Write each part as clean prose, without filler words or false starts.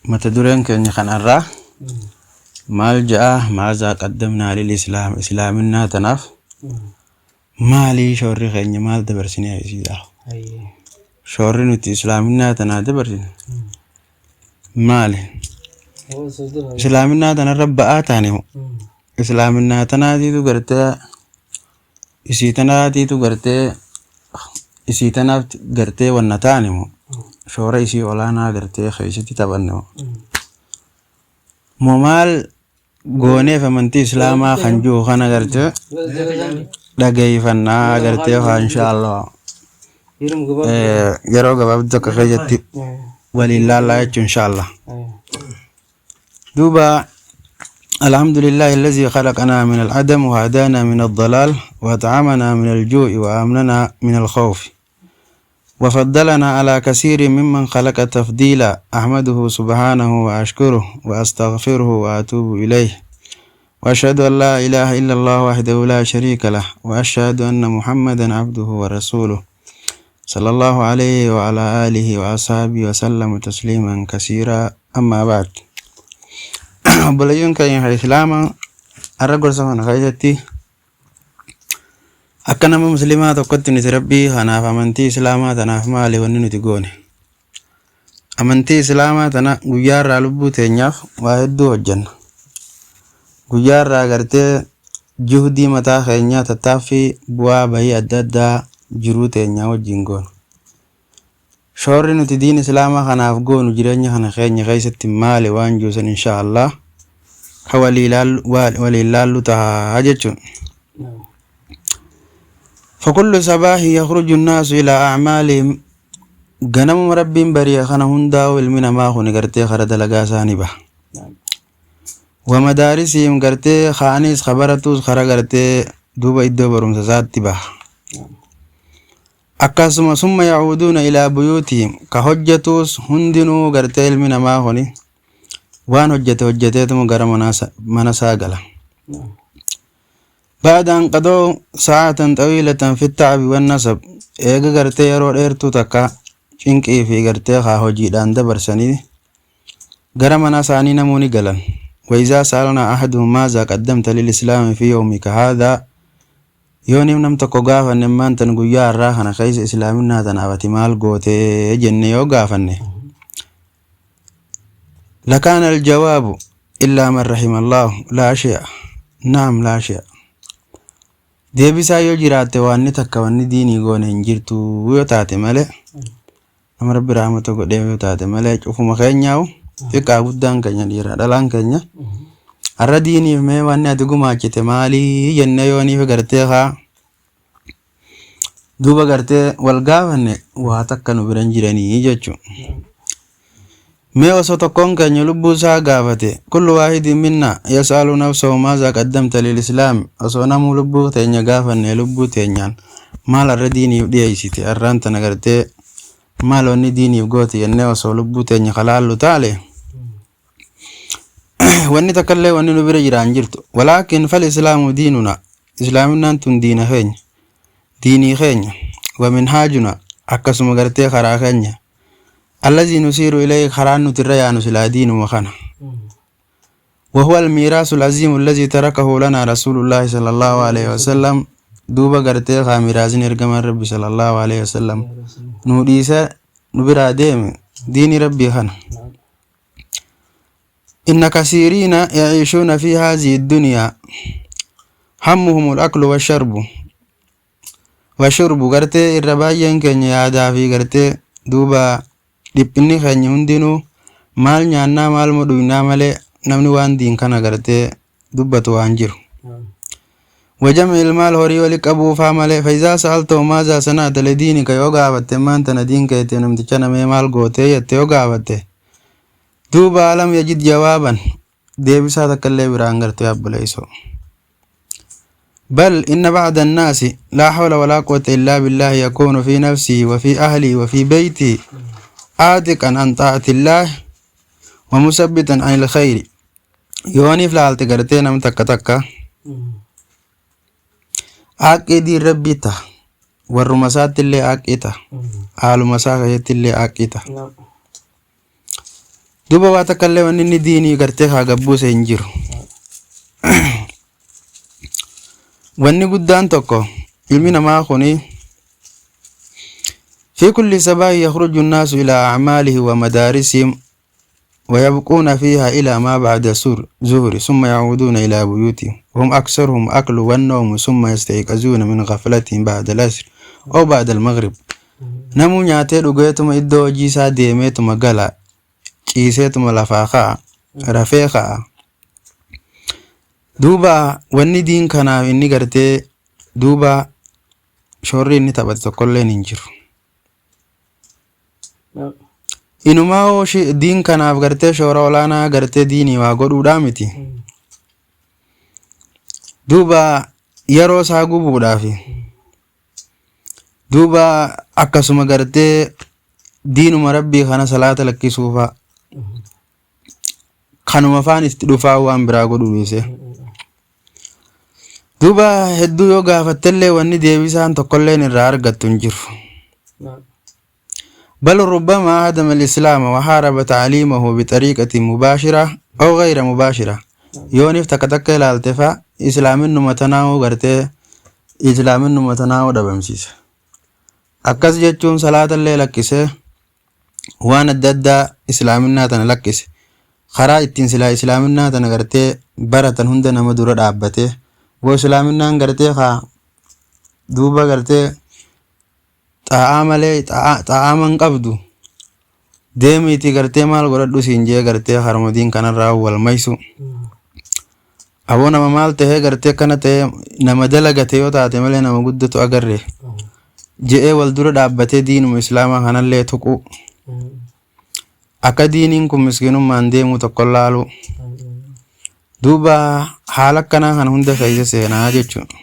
Mata dureen keenya kanarraa maal ja'a? Maazaa qaddamnaa lil islaam, islaaminaa tanaaf maalii shoorri keenya, maal dabarsinee isiidha? Shoorri nuti islaaminaa tanaa dabarsine maali? Islaaminaa tanarra ba'aa taane moo? Islaaminaa tanaatiitu gartee isii tanaatiitu gartee isii tanaaf gartee wanna taane moo? Shoora isii olaanaa gartee keessatti taphanne moo? Moo maal gooneef amantii islaamaa kan jiru kana gartee dhageeffannaa gartee haa inshaallah yeroo gabaabduu takka keessatti waliin laallaa jechuun inshaallah. Duuba الحمد لله الذي خلقنا من العدم وهدانا من الضلال وأطعمنا من الجوع وآمننا من الخوف وفضلنا على كثير ممن خلق تفضيلا. أحمده سبحانه وأشكره وأستغفره وأتوب إليه، وأشهد أن لا إله إلا الله وحده لا شريك له، وأشهد أن محمدا عبده ورسوله صلى الله عليه وعلى آله وأصحابه وسلم تسليما كثيرا. أما بعد، obboleeyyoon keenya islaamaa, har'a gorsa kana keessatti akka nama musliimaa tokkotti nuti rabbii kanaaf, amantii islaamaa tanaaf maali wanni nuti goone? Amantii islaamaa tana guyyaa irraa lubbuu teenyaaf waa hedduu hojjenna. Guyyaa irraa gartee juhdii mataa keenyaa, tattaaffii, bu'aa bahii adda addaa jiruu teenyaa wajjin goona. Shoorri nuti diin islaamaa kanaaf goonu jireenya kana keenya keessatti maali waan jiru insha Allah ka waliin laallu ta'a jechuun. فكل صباح يخرج الناس إلى أعمالهم. Ganamuma rabbiin bari'a kana hundaa'u ilmi namaa kun gartee kara dalagaa isaanii baha. ومدارسهم gartee kaanis kabaratus kara gartee duuba iddoo barumsa isaatti baha. Akkasuma ثم يعودون إلى بيوتهم. Ka hojjetus hundinuu gartee ilmi namaa kuni waan hojjete hojjeteetuma gara mana isaa gala. بعد أن قضوا ساعة طويلة في التعب والنصب، eega gartee yeroo dheertuu takka cinqii fi gartee haa hojiidhaan dabarsanii gara mana isaanii namoonni galan. وإذا سألنا أحدهم ماذا قدمت للإسلام في يومك هذا، yooniif nam tokko gaafanne maantan guyyaa har'aa kana keessa islaaminaa tanaaf ati maal gootee jenne yoo gaafanne, لكان الجواب إلا من رحم الله لا شيء. نعم، لا شيء. Deebisaa yoo jiraatte waanni takka wanni diinii goone hin jirtu yoo taate malee, nama rabbi rahmata godhee yoo taate malee, cufuma keenyaa'u xiqqaa guddaan keenya, dhiira dhalaan keenya, har'a diiniif mee wanni ati gumaachite maalii jennee yooniif gartee haa duuba gartee wal gaafanne, waa takka nu biran jiranii jechuudha. Mee osoo tokkoon keenya lubbuu isaa gaafate, كل واحد منا يسأل نفسه ماذا قدمت للإسلام، osoo namuu lubbuu teenya gaafanne lubbuu teenyaan maal har'a diiniif dhiyeessite, har'aan tana gartee maal wanni diiniif goote jennee osoo lubbuu teenya kalaallu taale, wanni takkallee wanni nu bira jiraan jirtu. ولكن فالإسلام ديننا، islaaminaan tun diina keenya, diinii keenya، ومنهاجنا، akkasuma gartee karaa keenya، الذي نسير إليه، karaan nuti irra yaanu silaa diinuma kana. وهو الميراث العظيم الذي تركه لنا رسول الله صلى الله عليه وسلم. Duuba gartee kaa miraazin ergamaan rabbi صلى الله عليه وسلم nu dhiise, nu biraa deeme, diini rabbii kana. إن كثيرين يعيشون في هذه الدنيا همهم الأكل والشرب والشرب. Gartee irra baay'een keenya yaadaa fi gartee duuba dhiphinni keenya hundinuu maal nyaannaa, maal dhugnaa malee namni waan diin kana gartee dubbatu waan jiru. وجمع المال، horii wali qabuufaa malee. فإذا سألته ماذا صنعت لدينك، yoo gaafatte maanta diin keetii namticha namee maal gootee jette yoo gaafatte, duuba لم يجد جوابا، deebisaa takka illee biraan gartee abboleessoo. بل إن بعض الناس لا حول ولا قوة إلا بالله يكون في نفسه وفي أهله وفي بيته عاتقا عن طاعة الله ومثبطا عن الخير. Yooniif laalte gartee nam takka takka aaqqii diin rabbii ta'a, warruma isaatti illee aaqqii ta'a, haaluma isaa keessatti illee aaqqii ta'a. Duuba waa takka illee wanni inni diinii gartee haa gabbuuse hin jiru. Wanni guddaan tokko ilmi namaa kuni في كل صباح يخرج الناس إلى أعماله ومدارسهم ويبقون فيها إلى ما بعد زهر ثم يعودون إلى بيوتهم وهم أكثرهم أكل والنوم ثم يستيقظون من غفلتهم بعد العصر أو بعد المغرب. Namuu nyaatee dhugeetuma iddoo hojii isaa deemeetuma gala, ciiseetuma lafaa ka'a, rafee ka'a. Duuba wanni diin kanaaf inni gartee duuba shoorri inni taphate tokkolleen hin jiru. Inumaa hoo diin kanaaf gartee shoora olaanaa gartee diinii waa godhuudhaa miti. Duuba yeroo isaa gubuudhaafi. Duuba akkasuma gartee diinuma rabbii kana salaata lakkisuufaa. Kanuma faan itti dhufaa waan biraa godhuu dhiise. Duuba hedduu yoo gaafattellee wanni deebisaan tokkolleen irraa argattu hin jiru. بل ربما هدم الإسلام وحارب تعليمه بطريقة مباشرة أو غير مباشرة. Yooniif takka takka ilaalte fa islaaminuma tanaa'uu gartee islaaminuma tanaa'uu dhabamsiisa. Akkas jechuun salaatallee lakkisee waan adda addaa islaaminaa tana lakkise. Karaa ittiin silaa islaaminaa tana gartee baratan hunda nama dura dhaabbatee woo islaaminaan gartee haa duuba gartee xaa'aa malee xaa'aama hin qabdu deemiitii gartee maal godhadhu siin jee gartee harmadiin kanarraa wal maysu. Aboo nama maal tahee gartee akkana tahee nama dalagate yoo taate malee nama guddatu agarre je'ee wal dura dhaabbatee diinuma islaamaa kanallee tuqu. Akka diiniin kun miskiinummaan deemuu tokko laalu. Duuba haala akkanaa kana hunda keessa seenaa jechuudha.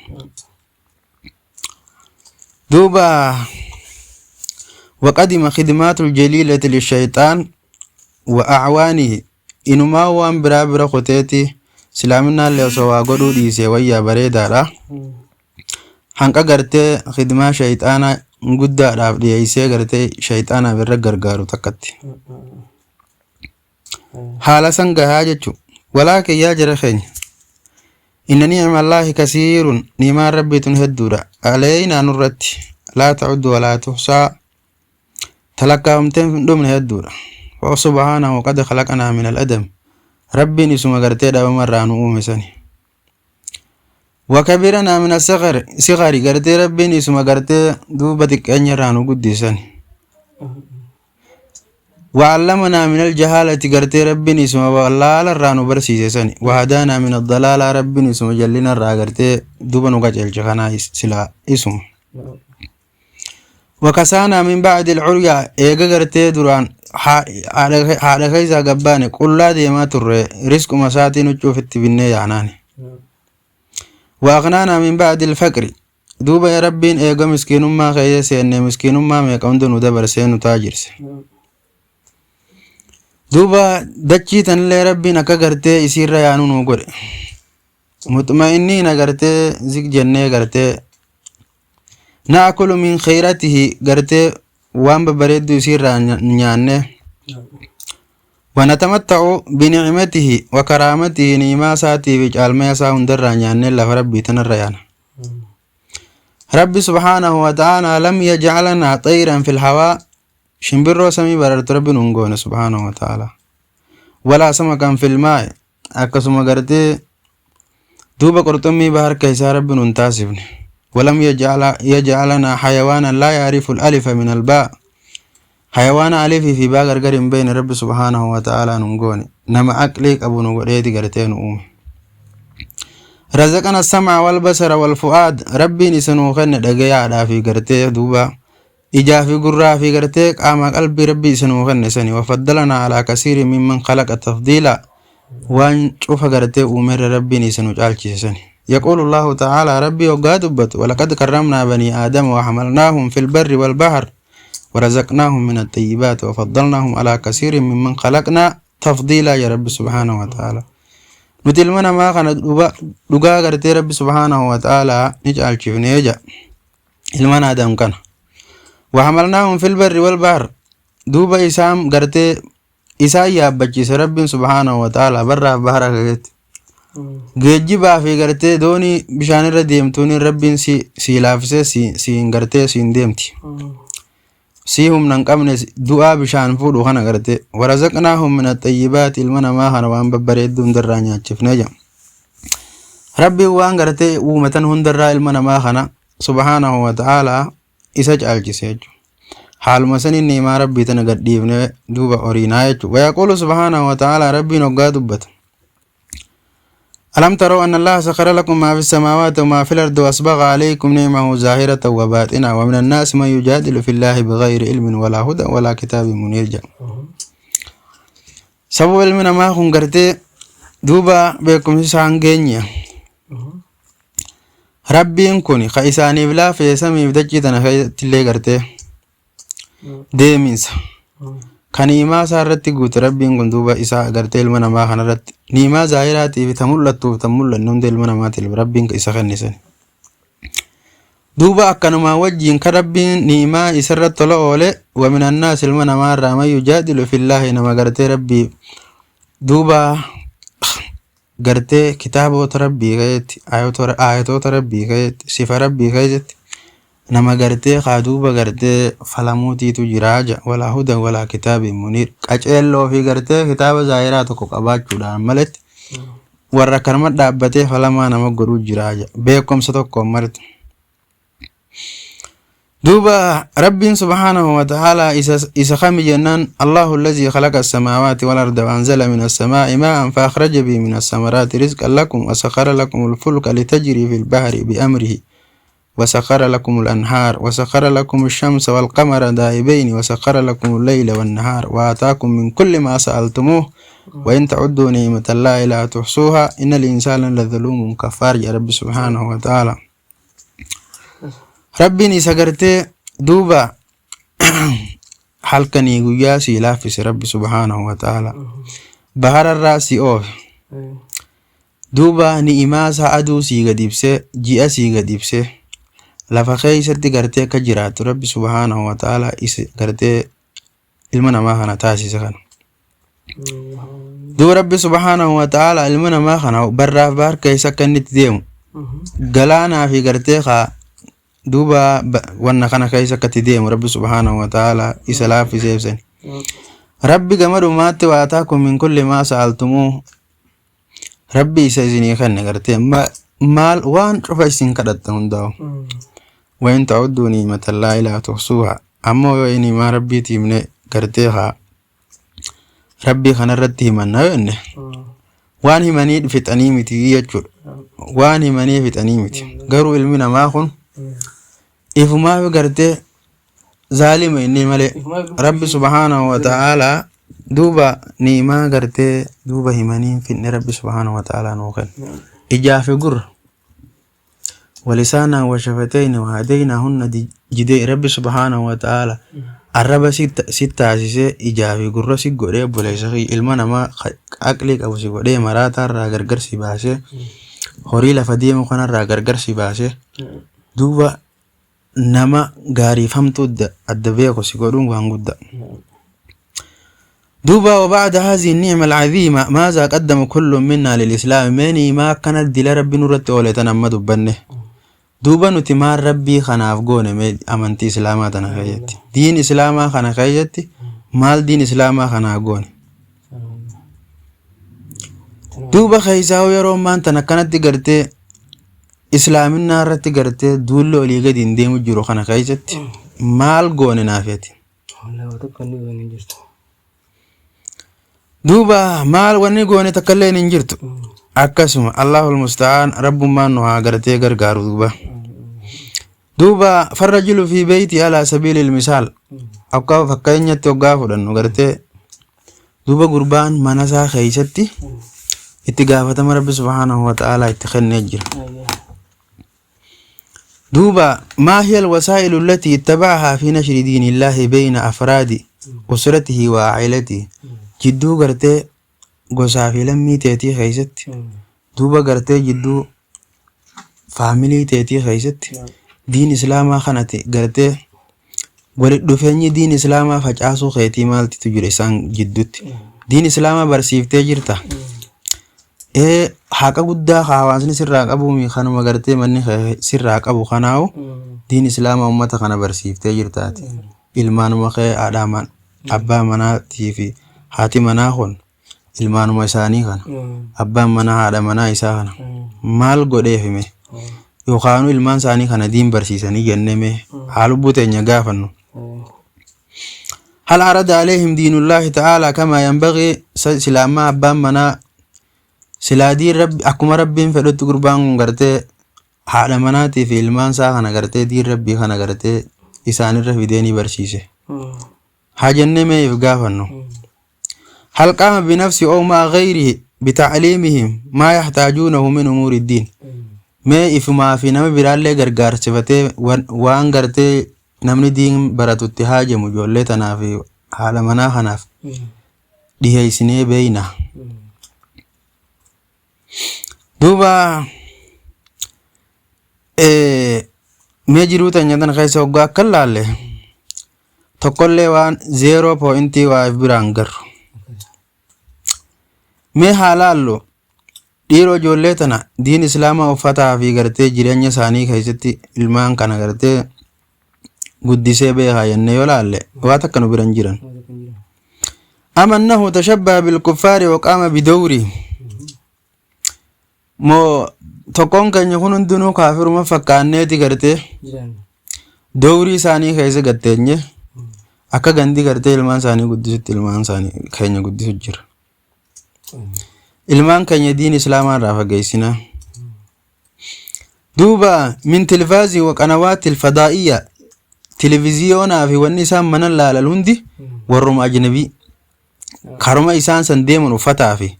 Duuba وقدم خدمات الجليلة للشيطان وأعوانه inumaa waan biraa bira kuteeti islaaminaallee osoo waa godhuu dhiisee wayyaa bareedaadha. Hanqa gartee khidmaa shayxaana guddaadhaaf dhiyeessee gartee shayxaanaaf irra gargaaru takkatti. Haala san gahaa jechuudha. Walaakin yaa jara keenya. Inna ni'mallaahi kasiirun ni'imaan rabbii tun hedduudha. Aleeynaa nurratti laa ta'uddu walaa tuhsaa talakkaa'amteen hin dhumne hedduudha. Wa subhaanahu qad khalaqanaa min al-adam. Rabbiin isuma gartee dhabamarraa nu uume sani. Wa kabiranaa min as-saghari sighari gartee rabbiin isuma gartee duuba xiqqeenyarraa nu guddisani. وعلمنا من الجهالة قرتي ربي اسم ولالا رانو برسيسي سني وهدانا من الضلالة ربي اسم جلنا را قرتي دوبا نقاجل جخنا سلا اسم وكسانا من بعد العريا ايغا قرتي دران haadha keessa gabbaane qullaa deemaa turre risquma isaatiin huccuu ofitti binnee yaanaani. وأغنانا من بعد الفقر duuba ya rabbiin eega miskiinummaa keessa seenne miskiinummaa meeqa hunda nu dabarsee nu taajirse. Duuba dachii tanillee rabbiin akka gartee isiirra yaanu nu godhe. Muxma'inniina gartee zik jennee gartee naakulu min khayratihi gartee waan babbareedduu isiirraa nyaanne. Wanatamatta'u binicmatihi wa karaamatihi ni'imaa isaatii fi caalmaya isaa hundarraa nyaannee lafa rabbii tanarra yaana. Rabbi subhaanahu wa ta'ala lam yajcalanaa xayran fil hawaa shimbirroo samii barartu rabbi nun goone subhaanahu wa ta'ala. Walaa samakan fil maa'i akkasuma gartee duuba qurxummii bahar keessaa rabbi nun taasifne. ولم يجعلنا حيوانا لا يعرف الألف من الباء حيوان ألف في باء غرغر بين رب سبحانه وتعالى نغوني نما عقلي أبو نغريتي غرتين أومي رزقنا السمع والبصر والفؤاد ربي نسنو خن دغيا في غرتي دوبا ijaa fi gurraa fi gartee qaama qalbii rabbii isinuu kenne sani وفضلنا على كثير ممن خلق تفضيلا waan cufa gartee uumerra rabbiin isinuu caalchise sani. يقول الله تعالى ربي وقا دبت ولقد كرمنا بني آدم وحملناهم في البر والبحر ورزقناهم من الطيبات وفضلناهم على كثير ممن خلقنا تفضيلا يا رب سبحانه وتعالى. Nuti ilma namaa kana dhugaa gartee rabbi subhaanahu wa ta'ala ni caalchifnee jedha ilmaan aadam kana. وحملناهم في البر والبحر duuba isaan gartee Isaan yaabbachiise Rabbiin subhaanahu wa ta'ala barraaf bahara keessatti. Geejjibaa fi gartee doonii bishaan irra deemtuun Rabbiin si si laaffisee si siin gartee siin deemti. Sii humna hin qabne du'aa bishaan fuudhu kana gartee warazaqnaahum min axxayyibaati ilma namaa kana waan babbareedduu hundarraa nyaachifnee jedha. Rabbiin waan gartee uumatan hundarraa ilma namaa kana subhaanahu wa ta'ala isa caalchise jechuudha. Haaluma saniin ni'imaa Rabbii tana gad dhiifnee duuba horiinaa jechuudha. Wayaquulu subhaanahu wa ta'ala Rabbiin hoggaa dubbata. ألم تروا أن الله سخر لكم ما في السماوات وما في الأرض وأسبغ عليكم نعمه ظاهرة وباطنة ومن الناس من يجادل في الله بغير علم ولا هدى ولا كتاب منير جا. Sababa ilmi namaa kun gartee duuba beekumsi isaan geenye Rabbiin kun ka isaaniif laafee samiif dachii tana keessatti illee gartee deeminsa kan ni'imaa isaa irratti guute Rabbiin kun duuba isaa gartee ilma namaa kanarratti ni'imaa zaahiraatii fi ta mul'attuuf ta mul'anne hunda ilma namaatiif Rabbiin isa kennisan. Duuba akkanumaa wajjiin kan Rabbiin ni'imaa isarratti tola oole wa minannaas ilma namaa irraa man yujaadilu fillaahi nama gartee Rabbii duuba gartee kitaabota Rabbii keessatti ayatoota Rabbii keessatti sifa Rabbii keessatti nama gartee kaa duuba gartee falamuutiitu jiraa ja walaa hudan walaa kitaabin muniir qaceelloo fi gartee kitaaba zaahiraa tokko qabaachuudhaan maletti warra kanuma dhaabbatee falamaa nama godhuu jiraa ja beekumsa tokkoon maletti. Duuba Rabbiin subhaanahu wa ta'ala isa kami jennaan Allahu allazii khalaqa as-samaawaati wal arda wa anzala min as-samaa'i maa'an fa akhraja bihi min as-samaraati rizqan lakum wa sakhara lakum al-fulka litajrii fil bahri bi amrihi wa sakhara lakum al-anhaar wa sakhara lakum ash-shamsa wal qamara daa'ibayni wa sakhara lakum al-layla wan nahaar wa ataakum min kulli ma sa'altumuuh wa in ta'udduu ni'matallahi laa tuhsuuhaa innal insaana ladhaluumun kaffaar jedha Rabbi subhaanahu wa ta'ala. Rabbiin isa gartee duuba halkanii guyyaa sii laaffise Rabbi subhaanahu wa ta'ala. Bahararraa si oofe. Duuba ni'imaa isaa aduu sii gad ibsee ji'a sii gad ibsee lafa keessatti gartee akka jiraattu Rabbi subhaanahu wa ta'ala isa gartee ilma namaa kana taasise kana. Duuba Rabbi subhaanahu wa ta'ala ilma namaa kana barraaf bahar keessa akka inni itti deemu galaanaa fi gartee kaa duuba wanna kana keessa akka itti deemu Rabbi subhaanahu wa ta'ala isa laaffisee ibsani. Rabbi gama dhumaatti waa ataakum min kulli maa sa'altumuu Rabbi isa isinii kenne gartee maal waan cufa isin kadhattan hundaa'u. Wayin ta'udduu ni'matallaahi laa tuhsuuhaa ammoo yoo ni'imaa Rabbiitii himne gartee haa Rabbii kanarratti himanna yoo jenne waan himanii fixanii miti jechuudha. Waan himanii fixanii miti. Garuu ilmi namaa kun ifumaaf gartee zaalima inni malee Rabbi subhaanahu wa ta'aalaa duuba ni'imaa gartee duuba himanii hin fixne Rabbi subhaanahu wa ta'aalaa nuu kenne. Ijaa fi gurra walisaanaa wa shafatayni wa hadaynaa jidee Rabbi subhaanahu wa ta'aalaa arraba si taasisee ijaa fi gurra si godhee obboleessa kiyya ilma namaa aqlii qabu si godhee maraataa irraa gargar si baasee horii lafa deemu kanarraa gargar si baasee duuba nama gaariifamtuu adda beeku si godhuun waan guddaa. دوبا وبعد هذه النعمة العظيمة ماذا قدم كل منا للإسلام مني ما كانت دل ربي نورت أولتنا ما دبنه دوبا نتمار ربي خناف قونه أمنتي إسلاما تنا خيتي دين إسلاما خنا خيتي مال دين إسلاما خنا قونه دوبا خيساو يرو ما أنت كانت قرتي إسلامنا رتي قرتي دولو اللي قد يندمو جرو خنا خيتي مال قونه نافيتي duuba maal wanni goone takka illee hin jirtu akkasuma Allahul musta'aan rabbummaan nu haa gartee gargaaru duuba duuba farrajulu fi beeyti alaa sabiilil misaal akka fakkeenyatti hoggaa fudhannu gartee duuba gurbaan mana isaa keessatti itti gaafatama rabbi subhaanahu wa ta'aalaa itti kennee jira. دوبا ما هي الوسائل التي اتبعها في نشر دين الله بين أفراد أسرته وعائلته جدو غرتي gosaa fi lammii teetii keessatti duuba gartee jidduu faamilii teetii keessatti diin islaamaa kanati gartee Walitti dhufeenyi diin islaamaa facaasuu keetii maaltitu jira isaan jidduutti? Diin islaamaa barsiiftee jirta? Ee, haqa guddaa ka hawaasni sirraa qabuumi kanuma gartee manni kee sirraa qabu kanaawu diin islaamaa ummata kana barsiiftee jirtaati. Ilmaanuma kee haadha abbaa manaatii fi haati manaa kun ilmaanuma isaanii kana. Abbaan manaa haadha manaa isaa kana maal godheef hime? Yookaanuu ilmaan isaanii kana diin barsiisanii jennee mee haa lubbuu teenya gaafannu. Hal arada alayhim diinullaahi ta'aalaa kamaa yanbagii? Silaa ammaa abbaan manaa silaa diin rabbi akkuma rabbiin fedhutti gurbaan kun gartee haadha manaatii fi ilmaan isaa kana gartee diin rabbii kana gartee isaanirra fidee ni barsiise. Haa jennee mee if gaafannu. Hal qaama binafsi oo ma'a gayrihi bitacliimihim maa yahtaajuunahu min umuuri diin? Mee ifumaa fi nama biraallee gargaarsifatee waan gartee namni diin baratu itti haajamu ijoollee tanaa fi haadha manaa kanaaf dhiheessinee beeyna. Duuba mee jiruu teenya tana keessa hoggaa akka laalle tokkollee waan zeeroo poointii waa if biraan garru. Mee haa laallu, dhiiroo ijoollee tana diin islaamaa uffataa fi gartee jireenya isaanii keessatti ilmaan kana gartee guddisee beekaa jennee yoo laalle waa takka nu bira hin jiran. Am annahu tashabbaha bilkuffaari wa qaama bidawri? Moo tokkoon keenya kun hundinuu kaafiruma fakkaanneeti gartee dowrii isaanii keessa gatteenye akka gandi gartee ilmaan isaanii guddisutti ilmaan isaanii keenya guddisu jira. Ilmaan keenya diin islaamaa irraa fageessinaa. Duuba min tilfaazii wa qanawaati alfadaa'iyya, televiziyoonaa fi wanni isaan mana laalan hundi warruma ajnabii karuma isaan san deeman uffataa fi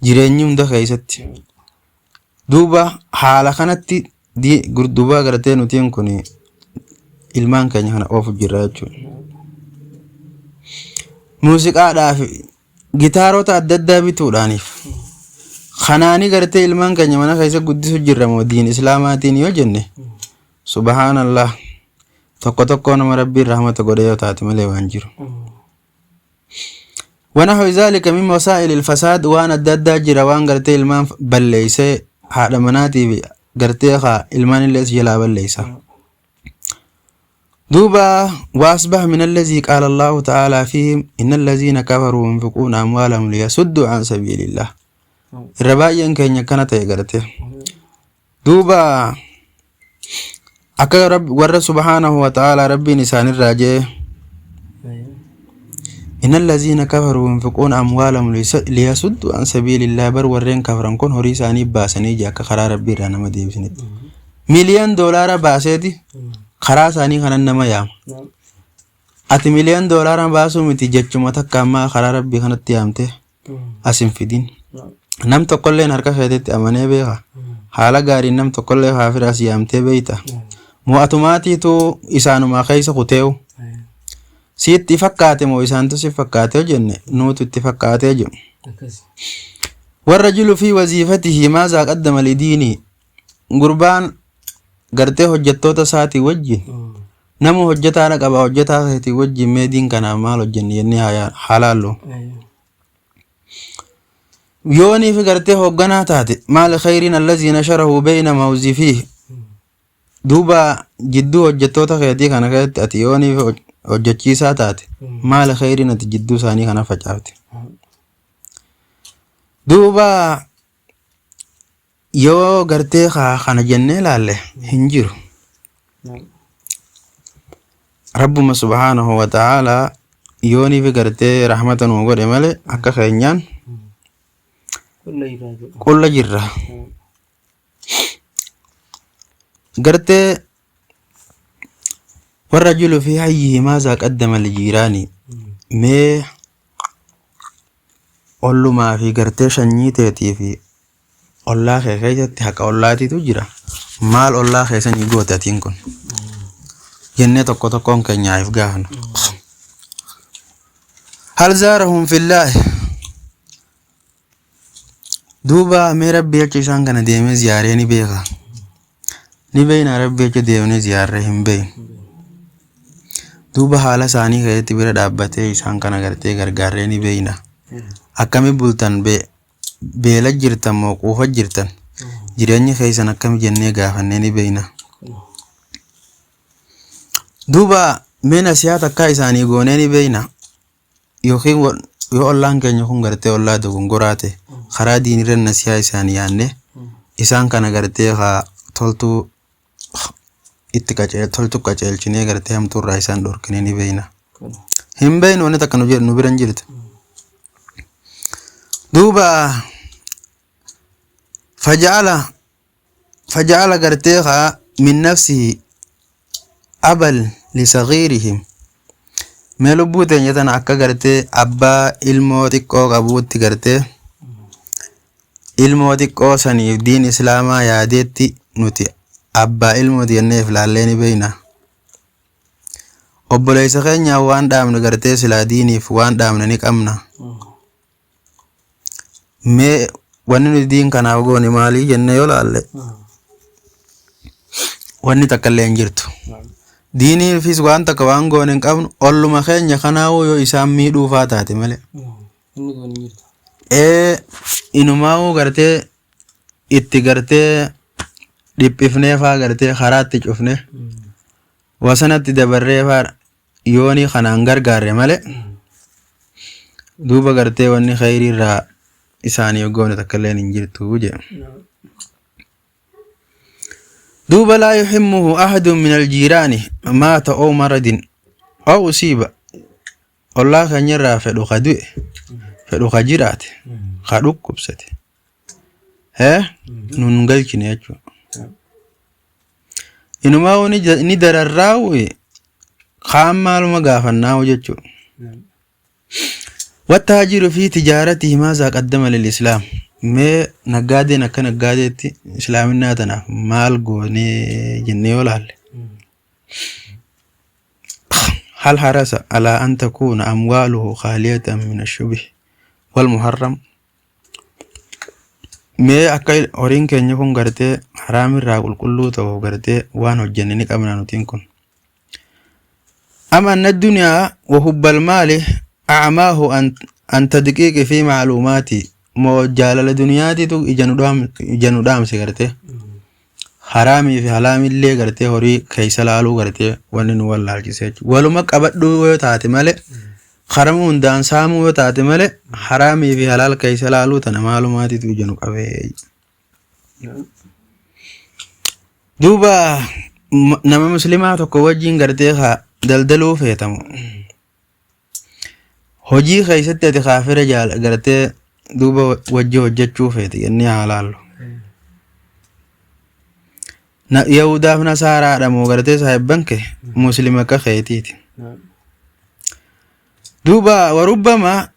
jireenyi hunda keessatti. Duuba haala kanatti duuba gartee nutiin kun ilmaan keenya kana oofu jirra jechuudha. Muuziqaadhaa fi gitaarota adda addaa bituudhaaniif kanaanii gartee ilmaan keenya mana keessa guddisu jirra moo diin islaamaatiin yoo jenne, subhaanallah, tokko tokko nama rabbiin rahmata godhe yoo taate malee waan jiru. ونحو ذلك من وسائل الفساد waan adda addaa jira, waan gartee ilmaan balleeysee haadha manaatii fi gartee haa ilmaan illee jalaa balleeysa. دوبا وأصبح من الذي قال الله تعالى فيهم: إن الذين كفروا ينفقون أموالهم ليصدوا عن سبيل الله. Irra baay'een keenya akkana ta'e garte. Duuba akka warra subhaanahu wa ta'aalaa rabbiin isaanirraa jee: إن الذين كفروا ينفقون أموالهم ليصدوا عن سبيل الله. Bar warreen kafaran kun horii isaanii baasanii jee akka karaa rabbii irraa nama deebisanitti. Miliyoon doolaara baaseeti karaa isaanii kanan nama yaama. Ati miliyoon doolaara baasuu miti, jechuma takka ammaa karaa rabbii kanatti yaamte as hin fidin. Nam tokkolleen harka keetitti amanee beeka? Haala gaariin nam tokkollee kaafira as yaamtee beeyta? Mo'atumaatiitu isaanumaa keessa kuteewu. Sitti fakkaate moo isaantu si fakkaate yoo jenne, nuutu itti fakkaatee jiru. والرجل في وظيفته ماذا قدم لدينه? Gurbaan gartee hojjettoota isaatii wajjin, nama hojjetaadha qaba, hojjetaa isaatii wajjin mee diin kanaaf maal hojjenne jennee haa laallu. Yoonii fi gartee hoogganaa taate, maal خير الذي نشره بين موظفيه? Duuba jidduu hojjettoota keetii kana keessatti ati yoonii fi hojjechiisaa taate, maal khayriin ati jidduu isaanii kana facaafte? Duuba yoo gartee kana jennee ilaalle hin jiru. Rabbuma subhaanahu wa ta'aalaa yoonii fi gartee rahmata nuu godhe malee akka keenyaan qulla jirra. Gartee والرجل في حيه ماذا قدم لجيرانه? Mee ollumaa fi gartee sanyii teetii fi ollaa kee keessatti haqa ollaatiitu jira. Maal ollaa keessanii goote atiin kun? Jennee tokko tokkoon keenyaaf gaafnu. هل زارهم في الله? Duuba mee rabbi jecha isaan kana deemee ziyaaree ni beeka? Ni beeyna? Rabbi jecha deemnee ziyaarree hin beeynu. Duuba haala isaanii keessatti bira dhaabbatee isaan kana gartee gargaarree ni beeyna. Akkami bultan, beela jirtan moo quufa jirtan, jireenyi keessan akkami jennee gaafannee ni beeyna. Duuba mee nasihaa takkaa isaanii goonee ni beeyna. Yookiin yoo ollaan keenya kun gartee ollaa dogongoraa ta'e, karaa diinirra nasihaa isaanii yaannee isaan kana gartee haa toltuu itti toltu qaceelchinee gartee hamtuurraa isaan dhorkinee ni beeyna. Hin beeynu, wanni takka nu jedhu nu bira hin jirtu. Duuba فجعل gartee haa من نفسه أبا لصغيرهم. Mee lubbuu teenya tana akka gartee abbaa ilmoo xiqqoo qabuutti gartee ilmoo xiqqoo saniif diin islaamaa yaadeetti nuti abbaa ilmooti jenneef laallee ni beeyna. Obboleessa keenyaaf waan dhaabne gartee silaa diiniif waan dhaabne ni qabna. Mee wanni nuti diin kanaaf goone maalii jennee yoo laalle, wanni takka illee hin jirtu. Diiniifis waan takka waan goone hin qabnu, olluma keenya kanaafuu yoo isaan miidhuufaa taate malee. Inni goone hin jirtu. Ee, inumaa'uu gartee itti gartee dhiphifnee faa gartee karaatti cufne wasanatti dabarree faa yoonii kanaan gargaarre malee, duuba gartee wanni khayrii irraa isaanii goone takka illee hin jirtu jedhe. Duuba لا يهمه أحد من الجيران مات أو مرض أو أصيب. Ollaa keenyarraa fedhu ka du'e, fedhu ka jiraate, ka dhukkubsate hee nun galchine jechuudha. Inumaa ni dararraa'u, kaan maaluma gaafannaa'u jechuudha. والتاجر في تجارته ماذا قدم للإسلام؟ Mee naggaadeen akka naggaadeetti islaaminaa tanaaf maal goonee jennee yoo laalle, هل حرص على أن تكون أمواله خالية من الشبه والمحرم؟ Mee akka horiin keenya kun gartee haraamirraa qulqulluu ta'u gartee waan hojjenne ni qabna nutiin kun. أم أن الدنيا وحب المال أعماه عن تدقيق في معلوماتي؟ Moo jaalala duniyaatitu ija nu dhaamse, gartee haraamii fi halaamillee gartee horii keessa laaluu gartee wanni nu wallaalchise jechuudha. Waluma qabadhuu yoo taate malee, harama hundaan saamuu yoo taate malee, haraamii fi halaal keessa laaluu tana maalumaatitu ija nu qabee. Duuba nama muslimaa tokko wajjin gartee haa daldaluu feetamu. Hojii keessatti ati kaafira jaal gartee duuba wajji hojjechuu feete jennee haa laallu. Yahudaaf nasaaraadha moo gartee saahibban kee muslima akka keetiiti? Duuba وربما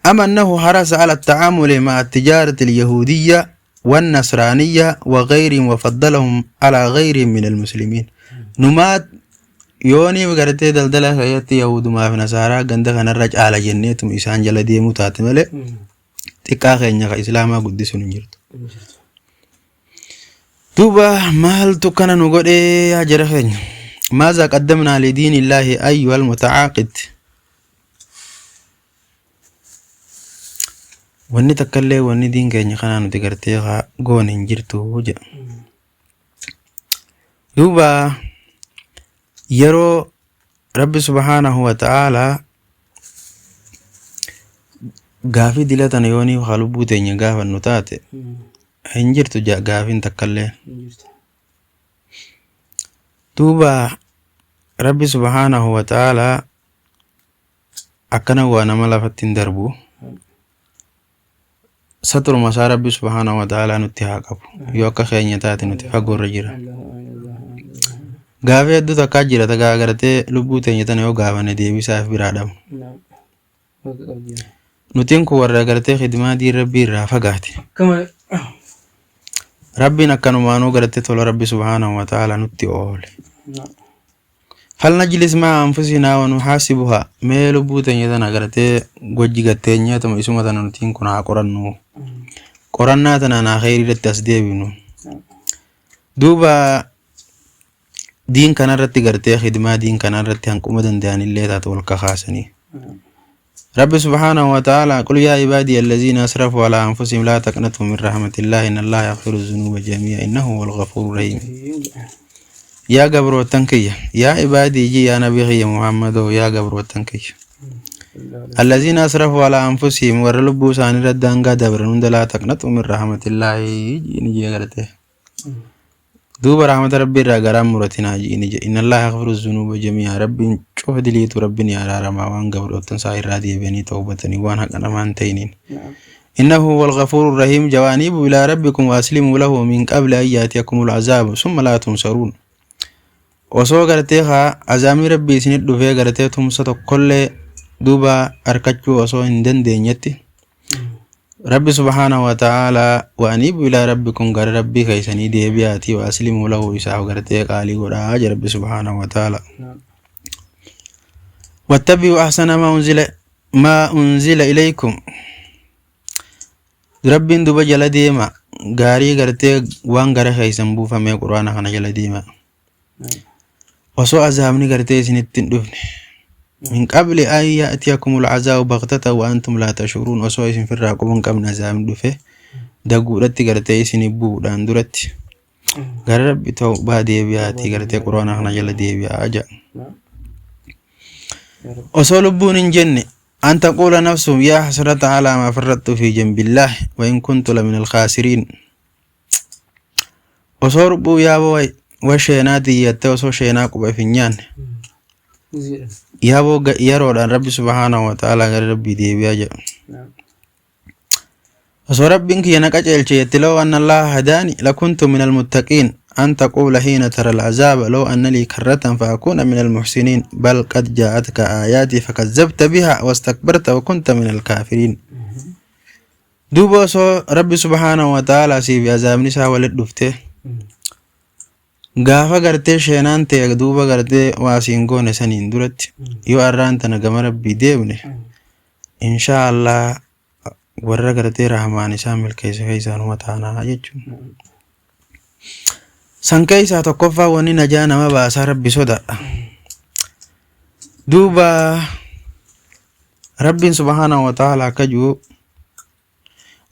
أم أنه حرص على التعامل مع التجارة اليهودية والنصرانية وغيرهم وفضلهم على غيرهم من المسلمين. Numaat yoonii gartee daldala keessatti yahudumaa fi nasaaraa ganda kanarra caala jenneetum isaan jala deemuu taate malee, xiqqaa keenya ka islaamaa guddisuun hin jirtu. Duuba maaltu kana nu godhee yaa jara keenya? ماذا قدمنا لدين الله أيها المتعاقد؟ Wanni takkallee wanni diin keenya kanaa nuti gartee haa goone hin jirtu jedha. Duuba yeroo Rabbi سبحانه وتعالى gaafii dilatan yoonii haa lubbuu teenya gaafannu taate, hin jirtu gaafiin takkallee. Duuba Rabbi سبحانه وتعالى akkana waa nama lafatti hin darbu. Saturuma isaa Rabbi سبحانه وتعالى nutti haa qabu. Yoo akka keenya taate nuti fagoorra jira. Gaafii hedduu takkaa jira tagaa gartee lubbuu teenya tana yoo gaafanne deebisaaf biraa dhabu. Nutiin kun warra gartee khidmaa diin Rabbii irraa fagaate. Rabbiin akkanumaanuu gartee tola Rabbi سبحانه وتعالى nutti oole. فلنجلس مع أنفسنا ونحاسبها. Mee lubbuu teenya tana gartee gojji gatteenyeetuma isuma tana nutiin kun haa qorannu. Qorannaa tanaan haa kheyrii irratti as deebinu. Duuba Diin kanarratti gartee khidmaa diin kanarratti hanquma danda'anillee taatu wal kakaasanii. Rabbi subhaanahu wa ta'ala qul yaa ibaadii allaziina asrafuu alaa anfusihim laa taqnatuu min rahmatillahi inna allaha yaghfiru zunuuba jamii'a innahu huwal ghafuuru rahiim. Yaa gabroottan kiyya, yaa ibaadii ji yaa nabii kiyya Muhammadoo, yaa gabroottan kiyya. Allaziina asrafuu alaa anfusihim, warra lubbuu isaanii irra daangaa dabran hunda, laa taqnatuu min rahmatillahi jiini jee gartee. Duuba rahmata rabbii irraa garaan muratinaa jiini jee. Inna allaha yaghfiru zunuuba jamii'a, rabbiin cufa diliitu rabbiin yaa araaramaa waan gabroottan isaa irraa deebi'anii tawbatanii waan haqa namaa hin ta'iniin. إنه هو الغفور الرحيم. وأنيبوا إلى ربكم وأسلموا له من قبل أن يأتيكم العذاب ثم لا تنصرون. Osoo gartee haa azaabni rabbii isinit dhufee gartee tumsa tokkollee duuba harkachuu osoo hin dandeenyetti, rabbi subhaanahu wa ta'aalaa وأنيبوا إلى ربكم, gara rabbii keessanii deebi'aatii, وأسلموا له, isaaf gartee qaalii godhaa jedha rabbi subhaanahu wa ta'aalaa. واتبعوا أحسن ما أنزل إليكم, rabbiin duba jala deema gaarii gartee waan gara keessan buufamee quraana kana jala deema osoo azaabni gartee isinitti hin dhufne. من قبل أن يأتيكم العذاب بغتة وأنتم لا تشعرون, osoo isin firraa quba hin qabne azaabni dhufe daguudhatti gartee isin bu'uudhaan duratti gara rabbi tawbaa deebi'aatii gartee quraana kana jala deebi'aa jedha. Osoo lubbuun hin jenne أن تقول نفس يا حسرة على ما فرطت في جنب الله وإن كنت لمن الخاسرين. Osoo lubbuu yaaboo wa sheenaa xiyyattee osoo sheenaa quba hin nyaanne yaaboo yeroodhaan rabbi subhaanahu wa ta'aalaa gara rabbii deebi'aa jedha. Osoo rabbiin kiyya na qajeelche jetti, لو أن الله هداني لكنت من المتقين. أن تقول حين ترى العذاب لو أن لي كرة فأكون من المحسنين. بل قد جاءتك آياتي فكذبت بها واستكبرت وكنت من الكافرين. Duuba osoo rabbi subhaanahu wa ta'aalaa siif azaabni isaa walit dhufte gaafa gartee sheenaan ta'e duuba gartee waa siin goone saniin duratti yoo arraan tana gama rabbii deemne, inshaa Allah warra gartee rahmaan isaa milkeesse keessaanuma taanaa jechuudha. San keessaa tokkoffaa wanni najaa nama baasaa rabbi sodaadha. Duuba rabbiin subhaanahu wa ta'ala akka jiru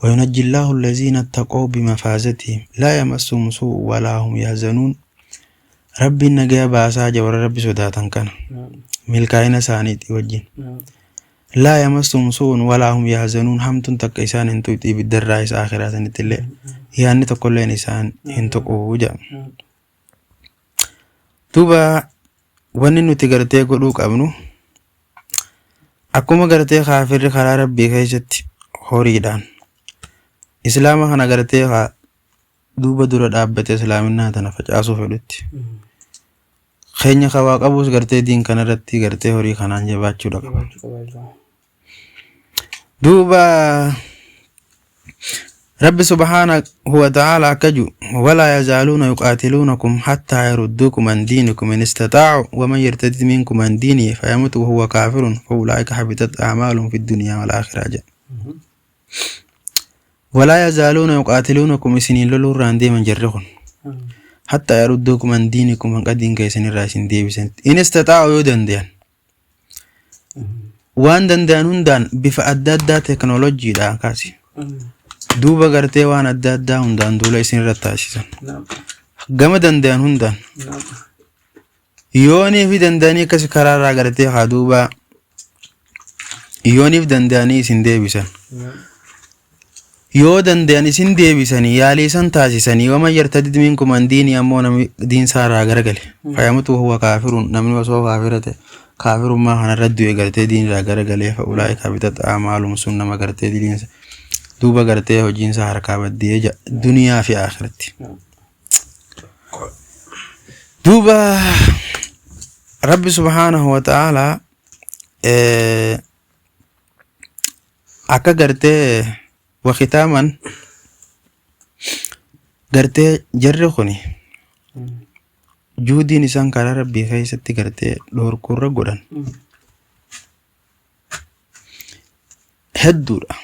وينجي الله الذين اتقوا بمفازتهم لا يمسهم سوء ولا هم يحزنون. Rabbiin nagaya baasaa jira warra rabbi sodaatan kana milkaa'ina isaaniitii wajjin. لا يمسهم سوء ولا هم يحزنون, hamtuun takka isaan hin tuqxi, ibiddarraa isa akhiraa sanitti illee yaadni tokkolleen isaan hin tuqu jedha. Duuba wanni nuti gartee godhuu qabnu akkuma gartee kaafirri karaa rabbii keessatti horiidhaan islaama kana gartee haa duuba dura dhaabbate islaaminaa tana facaasuu fedhutti, keenya kawaa qabuus gartee diin kanarratti gartee horii kanaan jabaachuudha qaba. Duuba rabbi subhaanahu wa ta'ala akka jiru ولا يزالون يقاتلونكم حتى يردوكم عن دينكم إن استطاعوا ومن يرتد منكم عن دينه فيمت وهو كافر فأولئك حبطت أعمالهم في الدنيا والآخرة jedha. ولا يزالون يقاتلونكم, isiniin loluurraan deeman jarri kun, حتى يردوكم عن دينكم, hanqa diin keessanirraa isin deebisan, إن استطاعوا, yoo danda'an, waan danda'an hundaan bifa adda addaa teekinooloojiidhaan kaasi duuba gartee waan adda addaa hundaan duula isin irratti taasisan gama danda'an hundaan yoonii fi danda'anii akkas karaarraa gartee haa duuba yooniif danda'anii isin deebisan, yoo danda'an isin deebisanii yaalii isan taasisanii. ومن يرتد منكم عن دينه, ammoo namni diinsaarraa garagale, فيمت وهو كافر, namni osoo kaafira ta'e kaafirummaa kanarra du'e gartee diinirraa garagalee, فأولئك حبطت أعمالهم, sun nama gartee diinsa duuba gartee hojiinsa harkaa baddee jedha duniyaa fi akhiratti. Duuba rabbi subhaanahu wa ta'aalaa akka gartee wakitaaman gartee jarri kuni juudiin isaan karaa rabbii keessatti gartee dhoorkurra godhan hedduudha.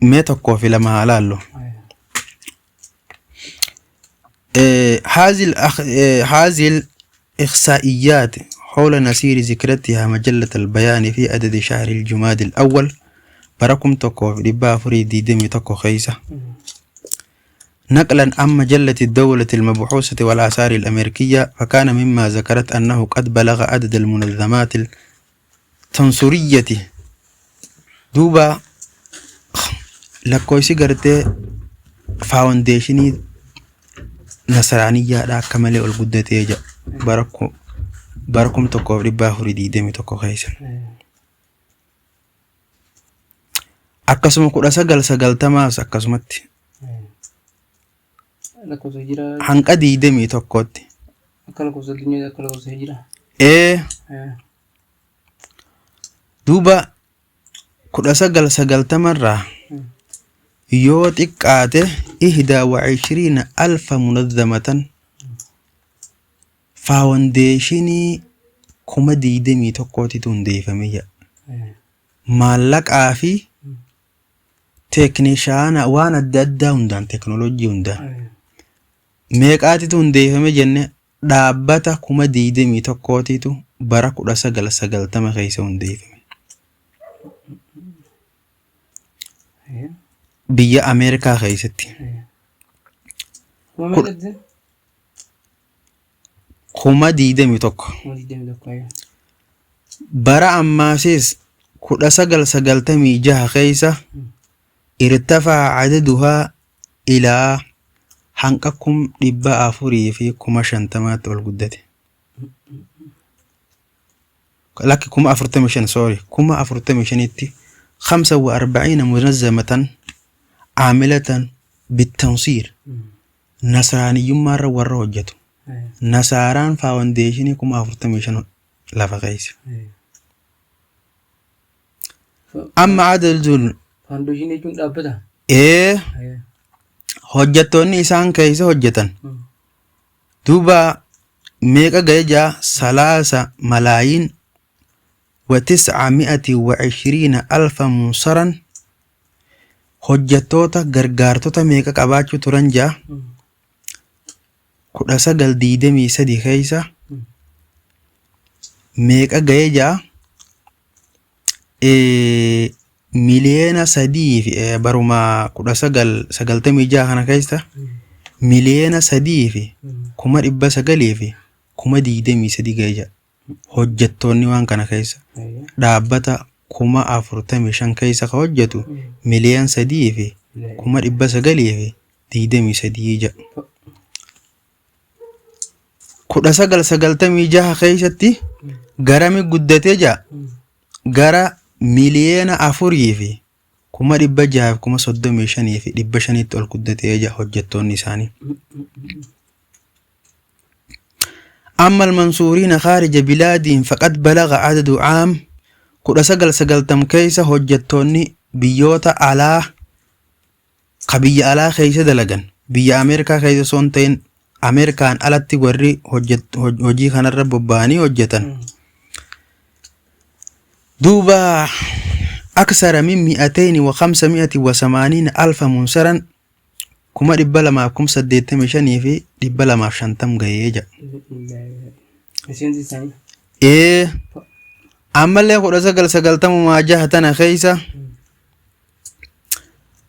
Mee tokkoo fi lama haa laallu. هذه الإحصائيات حول نسير ذكرتها مجلة البيان في عدد شهر الجماد الأول بركم تكو 421 خيسة نقلا عن مجلة الدولة المبحوثة والآثار الأمريكية. فكان مما ذكرت أنه قد بلغ عدد المنظمات التنصرية دوبا lakkoofsi gartee faawundeeshinii nasraaniyyaadha akka malee ol guddatee jira bara 1421 keessa. Akkasuma 1990s akkasumatti Lakkoofsa hijiraa hanqa 21tti. Akka lakkoofsa addunyaa akka lakkoofsa hijiraa. Ee, duuba 1990rraa yoo xiqqaate 21,000 munazamatan faawundeeshinii 21,000titu hundeeffame jedha. Maallaqaa fi teeknishaana waan adda addaa hundaan, teeknooloojii hundaan meeqaatitu hundeeffame jenne? Dhaabbata 21,000titu bara 1990 keessa hundeeffame. Biyya Ameerikaa keessatti. Kuma meeqa jette? 21,000. 21,000. Bara ammaasis 1996 keessa irtafa'a cadaduhaa ilaa hanqa 450,000tti ol guddate. Lakki, 45,000, sorry, 45,000tti. 45 munazamatan caamilatan bittansiir nasraaniyyummaarra warra hojjetu. Nasaaraan faawundeeshinii 45,000 lafa keessa. Amma adadul Faawundeeshinii jechuun dhaabbata. Ee, hojjettoonni isaan keessa hojjetan duuba meeqa ga'e jaa? Salaasa malaayiin wa tisca mi'ati wa ishiriina alfa munsaran. Hojjettoota gargaartota meeqa qabaachuu turan jaa? 1923 keessa meeqa ga'e jaa? 3 miliyoona fi baruma 1996 kana keessa 3,923,000 ga'e jaa hojjettoonni waan kana keessa. Dhaabbata 45,000 keessa ka hojjetu 3,923,000 jedha. 1996 keessatti garami guddatee jaa? Gara 4,635,500tti ol guddatee jaa hojjettoonni isaanii. أما المنصورين خارج بلادهم فقد بلغ عدد عام 1990 keessa hojjettoonni biyyoota alaa ka biyya alaa keessa dalagan, biyya Ameerikaa keessa osoo hin ta'in Ameerikaan alatti warri hojii kanarra bobba'anii hojjetan duuba أكثر من 285,000 منصرا 285,250 gahee jedha. Miseensi isaanii. Ee, ammallee 1996 tana keessa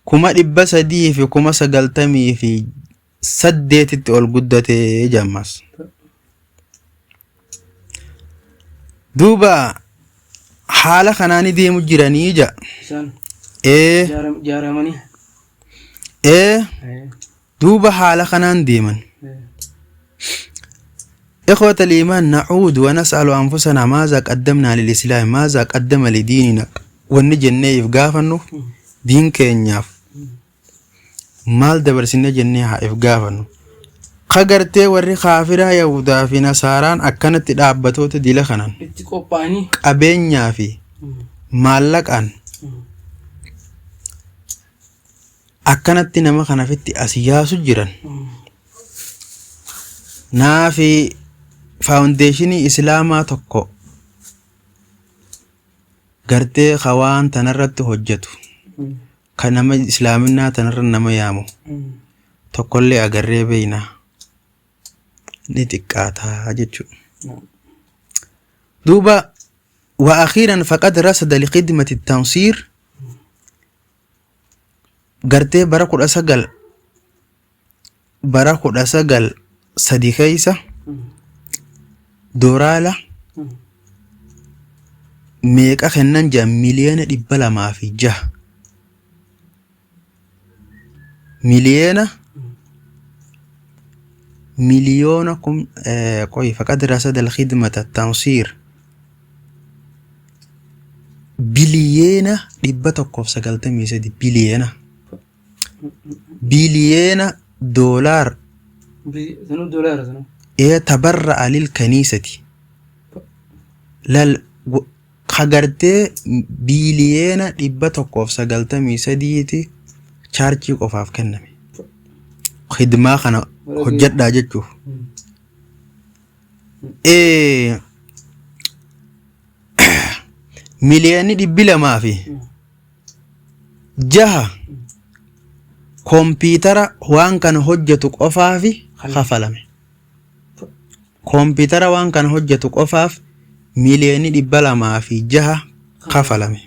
398,000tti ol guddatee jammas. Duuba haala kanaani deemu jiranii ja. Isaan Ee. Ijaaramanii. Ee, duuba haala kanaan deeman. إخوة الإيمان، نعود ونسأل أنفسنا: ماذا قدمنا للإسلام؟ ماذا قدم لديننا؟ Wanni jennee if gaafannu, diin keenyaaf maal dabarsine jennee haa if gaafannu. Ka gartee warri kaafiraa Yahudaa fi Nasaaraan akkanatti dhaabbatoota dila kanan Itti qophaa'anii. qabeenyaa fi maallaqaan akkanatti nama kanafitti as yaasu jiran. Naafi faawundeeshinii islaamaa tokko gartee ka waan tanarratti hojjetu, ka nama islaaminaa tanarra nama yaamu tokkollee agarree beeyna. Ni xiqqaataa jechuudha. Duuba wa akhiiran faqad rasada likhidmati tansiir gartee bara 19 bara 1903 keessa dooraala meeqa kennan jedhan 206 miliyoona miliyoona miliyoona kum qoy faqad rasada alkhidmata tansiir 193 biliyoona biliyoona doolaar. Sanuu doolaara sanuu. Ee, tabarra'a lil kaniisati lal ka gartee 193 biliyooniti churchii qofaaf kenname khidmaa kana hojjedhaa jechuuf. 206 miliyoonni kompiitara waan kana hojjetu qofaafi kafalame. Kompiitara waan kana hojjetu qofaaf 206 miliyoona kafalame.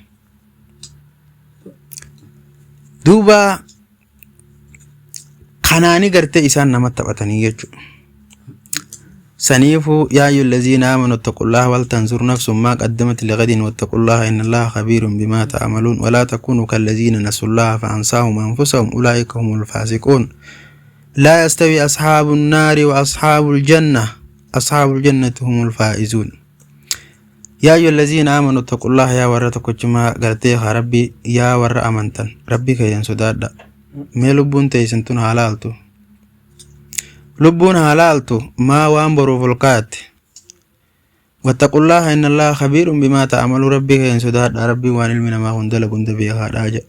Duuba kanaani gartee isaan nama taphatanii jechuudha. Saniifuu yaa ayyuha allaziina aamanu ittaqullaha wal tanzur nafsun maa qaddamat lighadin wattaqullaha inna allaha khabiirun bimaa ta'maluun walaa takuunuu kallaziina nasullaha fa'ansaahum anfusahum ulaa'ika humul faasiquun. Laa yastawi ashaabun naari wa ashaabul janna ashaabul jannati humul faa'izuun. Yaa ayyuha allaziina aamanu ittaqullaha, yaa warra tokkochumaa gartee haa rabbi, yaa warra amantan, rabbi keessan sodaadha. Mee lubbuun teessan tun haa laaltu. Lubbuun haa laaltu maa waan boruuf ol kaa'atte. Wattaqullaha inna allaha khabiirun bimaa ta'amalu, rabbii keessan sodaadha, rabbiin waan ilmi namaa kun dalagu hunda beekaadha jedha.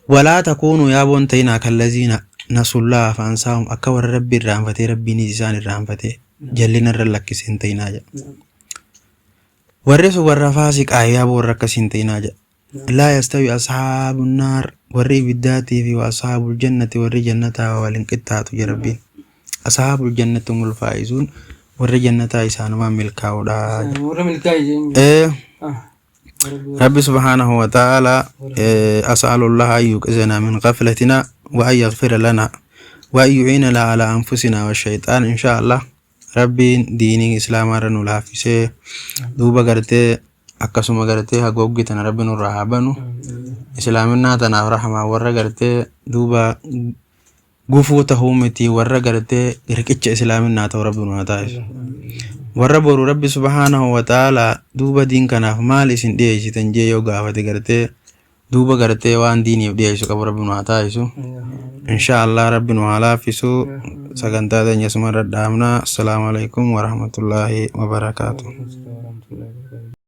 Walaa takuunuu, yaa boon ta'inaa, kallaziina nasullaha fa'ansaahum, akka warra rabbi irraanfatee rabbiinis isaan irraanfatee jallina irra lakkise hin ta'inaa jedha. Warri sun warra faasiqaa, yaa boo warra akkasii hin ta'inaa jedha. Laa yastawi ashaabun naar, warri ibiddaatii fi wa ashaabul jannati, warri jannataa waliin qixxaatu jedha rabbiin. Ashaabul jannati humul faa'izuun, warri jannataa isaanumaan milkaa'uudha jedha. Warra milkaa'e jeen. ربي سبحانه وتعالى أسأل الله أن يوقظنا من غفلتنا وأن يغفر لنا وأن يعيننا على أنفسنا والشيطان إن شاء الله. ربي ديني إسلام رنو لافسه دوبا غرتي akkasuma gartee hagooggi tana rabbi nurraa haa banu, islaaminaa tanaaf rahmaa warra gartee duuba gufuu tahuu miti, warra gartee riqicha islaaminaa ta'u rabbi nu haa taasisu. Warra boru rabbi subhaanahu wa ta'aalaa duuba diin kanaaf maal isin dhiyeessitan jee yoo gaafate gartee duuba gartee waan diiniif dhiyeessu qabu rabbi nu haa taasisu. Insha Allah rabbi nu haa laaffisu. Sagantaa teenya sumarra dhaabna. Assalaamu alaikum warahmatullaahi wabarakaatuh. Warahmatullahi wabarakatuh.